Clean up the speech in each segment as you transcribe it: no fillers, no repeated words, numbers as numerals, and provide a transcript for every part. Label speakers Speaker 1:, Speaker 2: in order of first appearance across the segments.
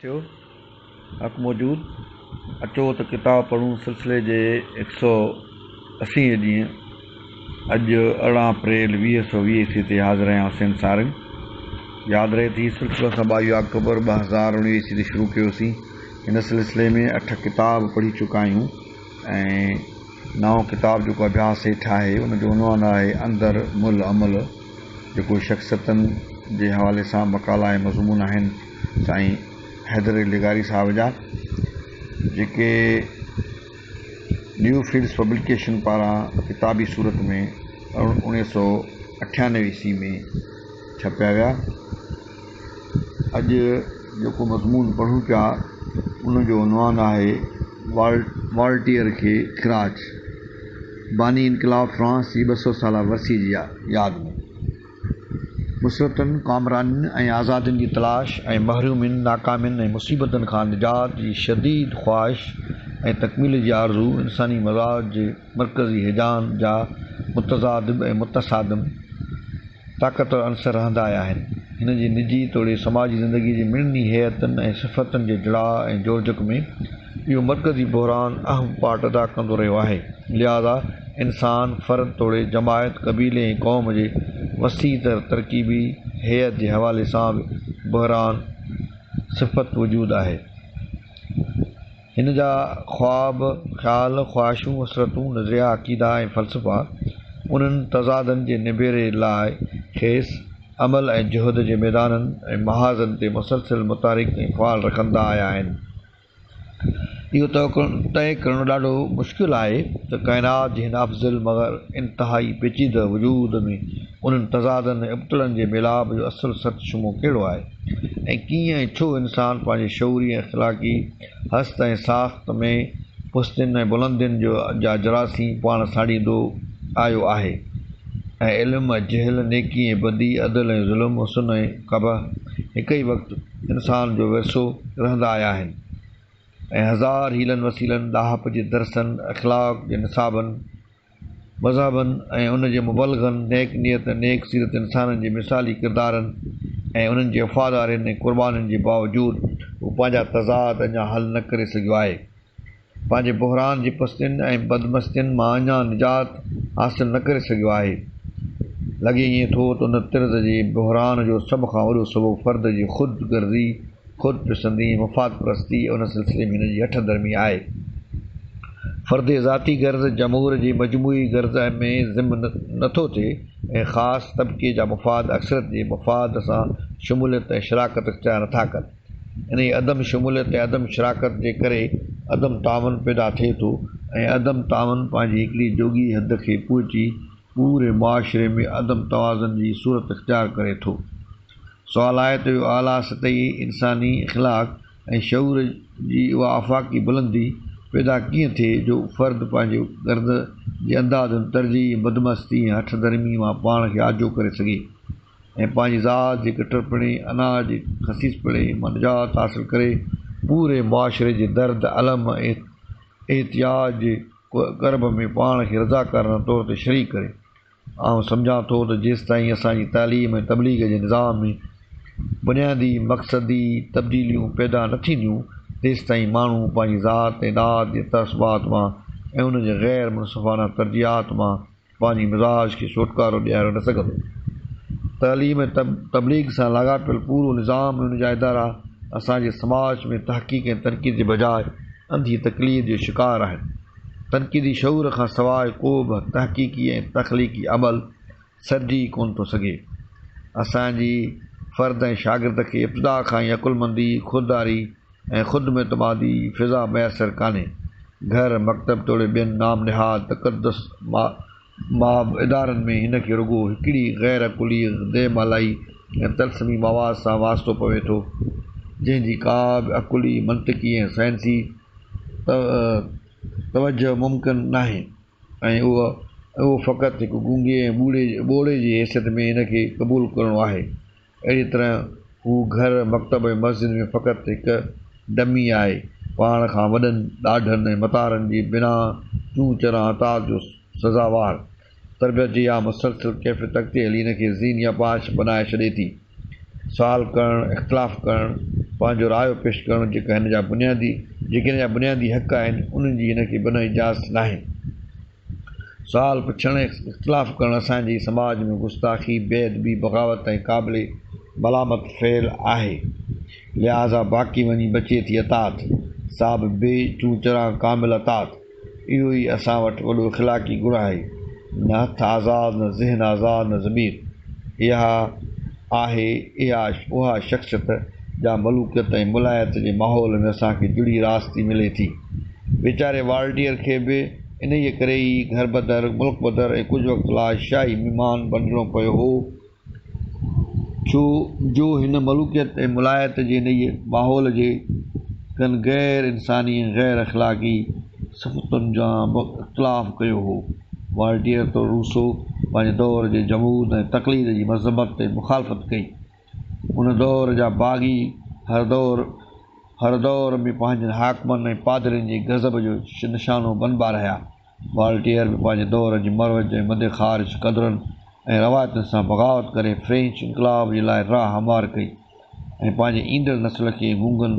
Speaker 1: ٿيو حق موجود اچو ته ڪتاب پڙهون سلسلي جي هڪ سؤ اسي ڏينهن اڄ 18 اپريل 2020 عيسوي تي حاضر آهيان حسين سارنگ ياد رهي ٿي سلسلو اسان 22 آڪٽوبر 2019 عيسوي تي شروع ڪيوسين هن سلسلي ۾ اٺ ڪتاب پڙهي چڪا آهيون ۽ نئون ڪتاب جيڪو اڀياس هيٺ آهي ان جو عنوان آهي اندر مل عمل جيڪو شخصيتن جي حوالي سان مقالا ۽ مضمون آهن سائين حيدر علي لغاري صاحب جا جيڪي نيو فيلڊس پبليڪيشن پاران ڪتابي صورت ۾ 1998 عيسوي ۾ ڇپيا ويا. اڄ جيڪو مضمون پڙهون پيا ان جو عنوان آهي والٽيئر کي خراج باني انقلاب فرانس جي 200 سالا ورسي جي ياد ۾. مصيبتن، ڪامرانين ۽ آزادين جي تلاش ۽ محرومين، ناڪامين ۽ مصيبتن کان نجات جي شديد خواهش ۽ تڪميل جي آرزو انساني مزاج جي مرڪزي هيجان جا متضادم ۽ متصادم طاقتور عنصر رهندا آيا آهن. هن جي نجي توڙي سماجي زندگيء جي مڙني هيئتن ۽ صفتن جي جڙاء ۽ جوڙجڪ ۾ اهو مرڪزي بحران اهم پارٽ ادا ڪندو رهيو آهي. لهٰذا انسان، فرد توڙي جماعت، قبيلي ۽ قوم جي وسيع تر ترڪيبي هيئت جي حوالي سان به بحران صفت وجود آهي. هن جا خواب، خيال، خواهشون، حسرتون، نظريا، عقيدا ۽ فلسفا انهن تضادن جي نبيري لاء کيس عمل ۽ جهد جي ميدانن ۽ محاذن تي مسلسل متحرڪ ۽ فعال رکندا آيا آهن. اهو طئي ڪرڻ ڏاڍو مشڪل آهي ته ڪائنات جي هن افضل مگر انتهائي پيچيده وجود ۾ انهن تضادن ۽ ابتڙن جي ميلاپ جو اصل سرچشمو ڪهڙو آهي ۽ ڪيئن ۽ ڇو انسان پنهنجي شعوري ۽ اخلاقي هست ۽ ساخت ۾ پستين ۽ بلندين جا جراثيم پاڻ ساڙيندو آيو آهي ۽ علم ۽ جهل، نيڪي ۽ بدي، عدل ۽ ظلم، حسن ۽ قبح هڪ ئي وقت انسان جو ورثو رهندا آيا آهن ۽ هزار حيلن وسيلن، ڏاهپ جي درسن، اخلاق جي نصابن، مذهبن ۽ ان جي مبلغن، نيڪ نيت ۽ نيڪ سيرت انسانن جي مثالي ڪردارن ۽ انهن جي وفادارين ۽ قربانين جي باوجود هو پنهنجا تضاد اڃا حل نه ڪري سگهيو آهي. پنهنجي بحران جي پستين ۽ بدمستين مان اڃا نجات حاصل نه ڪري سگهيو آهي. لڳي ائين ٿو ته ان طرز جي بحران جو سڀ کان وڏو سبب فرد جي خود غرضي، خود پسندي ۽ مفاد پرستي ۽ ان سلسلي ۾ هن جي هٺ ڌرمي آهي. فرد جي ذاتي غرض جمهور جي مجموعي غرض ۾ ضم نه ٿو ٿئي ۽ خاص طبقي جا مفاد اڪثريت جي مفاد سان شموليت ۽ شراڪت اختيار نه ٿا ڪن. انهيء عدم شموليت ۽ عدم شراڪت جي ڪري عدم تعاون پيدا ٿئي ٿو ۽ عدم تعاون پنهنجي هڪڙي جوڳي حد کي پهچي پوري معاشري ۾ عدم توازن جي صورت اختيار ڪري ٿو. سوال آهي ته اهو اعليٰ سطحي انساني اخلاق ۽ شعور جي اها آفاقي بلندي پيدا ڪيئن ٿئي جو فرد پنهنجي غرض جي اندازن ترجيح، بدمستي ۽ هٺ ڌرمي مان پاڻ کي آجو ڪري سگهي؟ ۽ پنهنجي ذات جي ڪٽرپڻي، انا جي خسيسپڻي مان نجات حاصل ڪري پوري معاشري جي درد، الم ۽ احتياج جي ڪرب ۾ پاڻ کي رضاڪارانه طور تي شريڪ ڪري. آئون سمجهان ٿو ته جيستائين اسان جي تعليم ۽ تبليغ جي نظام ۾ بنيادي مقصدي تبديليون پيدا نه ٿينديون، تيستائين ماڻهو پنهنجي ذات ۽ ڏات جي تعصبات مان ۽ انهن جي غير منصفانه ترجيحات مان پنهنجي مزاج کي ڇوٽڪارو ڏياري نه سگهندو. تعليم ۽ تبليغ سان لاڳاپيل پورو نظام ۽ ان جا ادارا اسان جي سماج ۾ تحقيق ۽ تنقيد جي بجاء انڌي تقليد جو شڪار آهن. تنقيدي شعور کان سواء ڪو به تحقيقي ۽ تخليقي عمل سرجي ئي ڪونه ٿو سگهي. اسان جي فرد ۽ شاگرد کي ابتدا کان ئي عقلمندي، خودداري ۽ خود اعتمادي فضا ميسر ڪانهي. گهر، مڪتب توڙي ٻين نام نهاد تقدس مآب ادارن ۾ هن کي رڳو هڪڙي غير عقلي، ديومالائي ۽ طلسمي مواد سان واسطو پوي ٿو، جنهن جي ڪا به عقلي، منطقي ۽ سائنسي توجهه ممڪن ناهي ۽ اهو فقط هڪ گونگي ۽ ٻوڙي جي حيثيت ۾ هن کي قبول ڪرڻو آهي. اهڙيء طرح هو گهر، مڪتب ۽ مسجد ۾ فقط هڪ ڊمي آهي. پاڻ کان وڏن، ڏاڍن ۽ متارن جي بنا چون چران اطاعت جو سزاوار. تربيت جي اها مسلسل ڪيفيت اڳتي هلي هن کي ذهني اپاهج بنائي ڇڏي ٿي. سوال ڪرڻ، اختلاف ڪرڻ، پنهنجو رايو پيش ڪرڻ جيڪا هن جا بنيادي جيڪي هن جا بنيادي حق آهن، انهن جي هن کي بنهه اجازت ناهي. سوال پڇڻ ۽ اختلاف ڪرڻ اسان جي سماج ۾ گستاخي، بي ادبي، بغاوت ۽ قابل ملامت فعل آهي. لهٰذا باقي وڃي بچي ٿي اطاعت، سا به بي چون چران ڪامل اطاعت. اهو ئي اسان وٽ وڏو اخلاقي گڻ آهي. نه هٿ آزاد، نه ذهن آزاد، نه ضمير. اها آهي اها اها شخصيت جا ملوڪيت ۽ ملايت جي ماحول ۾ اسان کي جڙي راس ٿي ملي ٿي. ويچاري والٽيئر کي به انهيء ڪري ئي گهر بدر، ملڪ بدر ۽ ڪجهه وقت لاء شاهي مھمان بڻجڻو پيو هو، ڇو جو هن ملوڪيت ۽ ملايت جي انهيء ماحول جي ڪن غير انساني ۽ غير اخلاقي صفتن جان به اختلاف ڪيو هو. والٽيئر توڙي روسو پنهنجي دور جي جمود ۽ تقليد جي مذمت ۽ مخالفت ڪئي. ان دور جا باغي هر دور هر دور ۾ پنهنجن حاڪمن ۽ پادرين جي غضب جو نشانو بنبا رهيا. والٽيئر به پنهنجي دور جي مروج ۽ مد خارج قدرن ۽ روايتن سان بغاوت ڪري فرينچ انقلاب جي لاء راهه هموار ڪئي ۽ پنهنجي ايندڙ نسل کي گونگن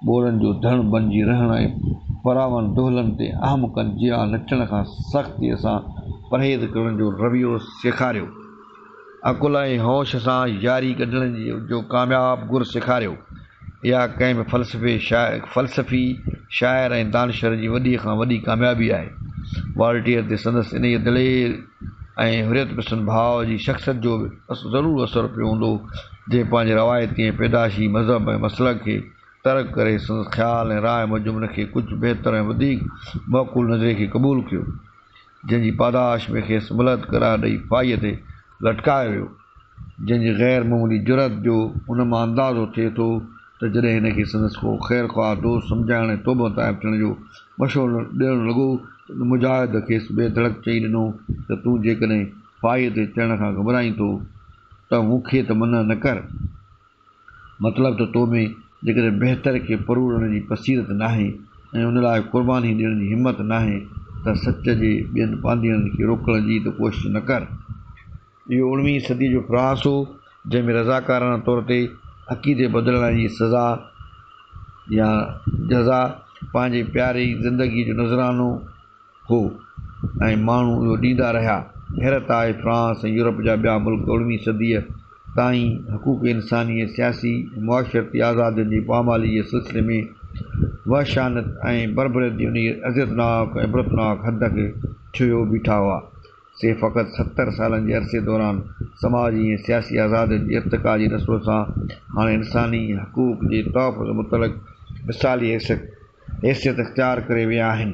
Speaker 1: ٻوڙن جو ڌڻ بنجي رهڻ ۽ پراون دهلن تي احمقن جيان نچڻ کان سختيء سان پرهيز ڪرڻ جو رويو سيکاريو. عقل ۽ هوش سان ياري ڳنڍڻ جو ڪامياب گر سيکاريو. اها ڪنهن به فلسفي، شاعر ۽ دانشور جي وڏي کان وڏي ڪاميابي آهي. والٽيئر تي سندس انهيء دلير ۽ حريت پسند ڀاء جي شخصيت جو به ضرور اثر پيو هوندو، جنهن پنهنجي روايتي ۽ پيدائشي مذهب ۽ مسلڪ کي ترڪ ڪري سندس خيال ۽ راء موجب ان کي ڪجهه بهتر ۽ وڌيڪ معقول نظريي کي قبول ڪيو، جنهن جي پاداش ۾ کيس ملحد قرار ڏئي ڦاهيء تي لٽڪايو ويو، جنهن جي غير معمولي جرئت جو ان مان اندازو ٿئي ٿو ته جڏهن هن کي سندس ڪو خير خواهه دوست سمجهائڻ ۽ توبه تائب ٿيڻ جو مشورو ڏيڻ لڳو ته ان مجاهد کيس بي ڌڙڪ چئي ڏنو ته تون جيڪڏهن ڦاهيء تي چڙهڻ کان گهٻرائين ٿو ته مون کي ته منع نه ڪر. مطلب ته تو ۾ جيڪڏهن بهتر کي پروڙڻ جي بصيرت ناهي ۽ ان لاء قرباني ڏيڻ جي همت ناهي ته سچ جي ٻين پانڌيئڙن کي روڪڻ جي ته ڪوشش نه ڪر. اهو اڻويهين صديء جو فرانس هو، جنهن ۾ رضاڪارانه طور تي عقيدي بدلڻ جي سزا يا جزا پنهنجي پياري زندگيء جو نذرانو هو ۽ ماڻهو اهو ڏيندا رهيا. حيرت آهي فرانس ۽ يورپ جا ٻيا ملڪ اڻويهين صديء تائين حقوق انساني ۽ سياسي ۽ معاشرتي آزادين جي پامالي جي سلسلي ۾ وحشانيت ۽ بربريت جي انهيء اذيتناڪ ۽ عبرتناڪ حد کي ڇهيو بيٺا هئا، سي فقط 70 سالن جي عرصي دوران سماجي ۽ سياسي آزادين جي ارتقا جي نسبت سان هاڻي انساني حقوق جي تحفظ متعلق مثالي حيثيت اختيار ڪري ويا آهن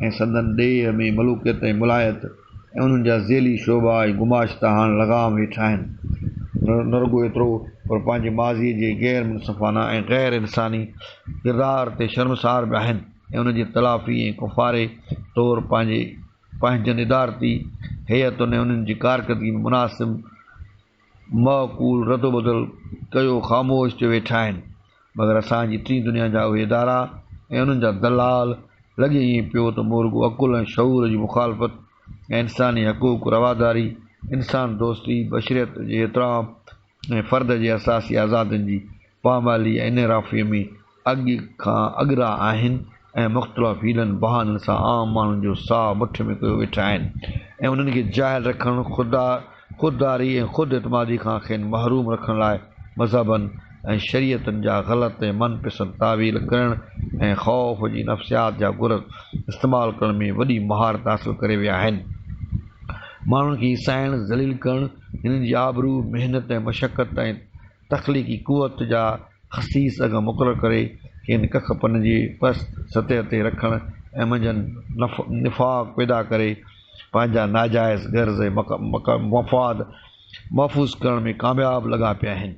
Speaker 1: ۽ سندن ڏيهه ۾ ملوڪيت ۽ ملايت ۽ انهن جا ذيلي شعبا ۽ گماشتا هاڻ لغام هيٺ آهن. نه رڳو ايترو پر پنهنجي ماضيء جي غير منصفانه ۽ غير انساني ڪردار تي شرمسار به آهن ۽ ان جي تلافي ۽ ڪفاري طور پنهنجي پنهنجن ادارتي هيئتن ۽ انهن جي ڪارڪردگي ۾ مناسب معقول ردوبدل ڪيو خاموش ٿيو ويٺا آهن. مگر اسان جي ٽين دنيا جا اهي ادارا ۽ انهن جا دلال لڳي ائين پيو ته مورڳو عقل ۽ شعور جي مخالفت ۽ انساني حقوق، رواداري، انسان دوستي، بشريت جي احترام ۽ فرد جي اساسي آزادين جي پامالي ۽ انحرافيء ۾ اڳ کان اڳرا آهن ۽ مختلف حيلن بهانن سان عام ماڻهن جو ساهه مٺ ۾ ڪيو ويٺا آهن ۽ انهن کي جاهل رکڻ، خودداري ۽ خود اعتمادي کان کين محروم رکڻ لاء مذهبن ۽ شريعتن جا غلط ۽ من پسند تاويل ڪرڻ ۽ خوف جي نفسيات جا گر استعمال ڪرڻ ۾ وڏي مهارت حاصل ڪري ويا آهن. ماڻهن کي هيسائڻ، ذليل ڪرڻ، هنن جي آبرو، محنت ۽ مشقت ۽ تخليقي قوت جا خسيس اگهه مقرر ڪري کين ڪک پن جي پست سطح تي رکڻ ۽ منجهن نفاق پيدا ڪري پنهنجا ناجائز غرض ۽ مفاد محفوظ ڪرڻ ۾ ڪامياب لڳا پيا آهن.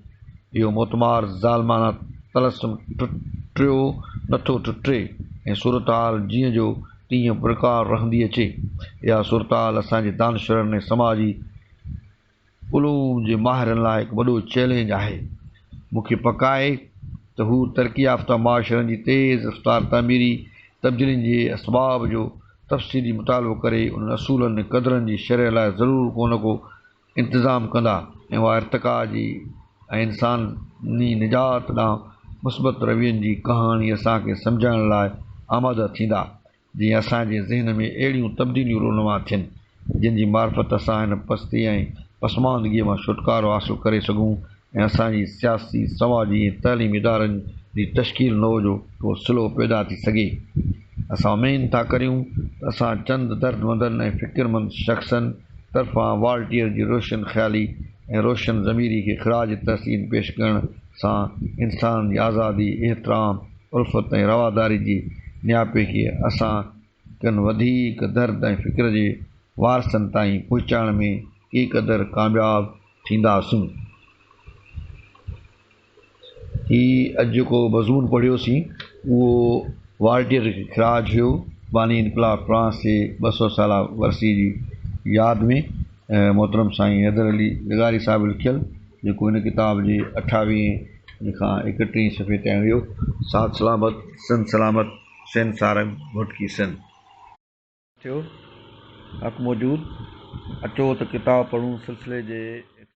Speaker 1: اهو موتمار ظالمانه طلسم ٽٽيو نٿو ٽٽي ۽ صورتحال جيئن جو تيئن پرڪار رهندي اچي. اها صورتحال اسان جي دانشورن ۽ سماجي علوم جي ماهرن لاء هڪ وڏو چئلينج آهي. مون کي پڪ آهي ته هو ترقي يافته معاشرن جي تيز رفتار تعميري تبديلين جي اسباب جو تفصيلي مطالعو ڪري انهن اصولن ۽ قدرن جي شرح لاء ضرور ڪو نه ڪو انتظام ڪندا ۽ اها ارتقا جي ۽ انساني نجات ڏانهن مثبت روين جي ڪهاڻي اسان کي سمجهائڻ لاء آماده ٿيندا، جيئن اسان جي ذهن ۾ اهڙيون تبديليون رونما ٿين، جن جي معرفت اسان هن پستي ۽ پسماندگيء مان ڇوٽڪارو حاصل ڪري سگهون ۽ اسان جي سياسي، سماجي ۽ تعليمي ادارن جي تشڪيل نو جو ڪو سلو پيدا ٿي سگهي. اسان اميد ٿا ڪريون ته اسان چند دردمندن ۽ فڪرمند شخصن طرفان والٽيئر جي روشن خيالي ۽ روشن ضميري کي خراج تحسين پيش ڪرڻ سان انسانن جي آزادي، احترام، الفت ۽ رواداري جي نياپي کي اسان ڪن وڌيڪ درد ۽ فڪر جي وارثن تائين پهچائڻ ۾ ڪي قدر ڪامياب ٿينداسون. هي اڄ جيڪو مضمون پڙهيوسين اهو والٽيئر کي خراج هيو باني انقلاب فرانس جي 200 سالا ورسي جي ياد ۾ محترم سائين حيدر علي لغاري صاحب لکيل جيڪو هن ڪتاب جي اٺاويهين کان ايڪٽيهين صفحي تائين هيو. ساٿ سلامت سنڌ سلامت حسين سارنگ گهوٽڪي سنڌ. ٿيو حق موجود اچو ته ڪتاب پڙهون سلسلي جي.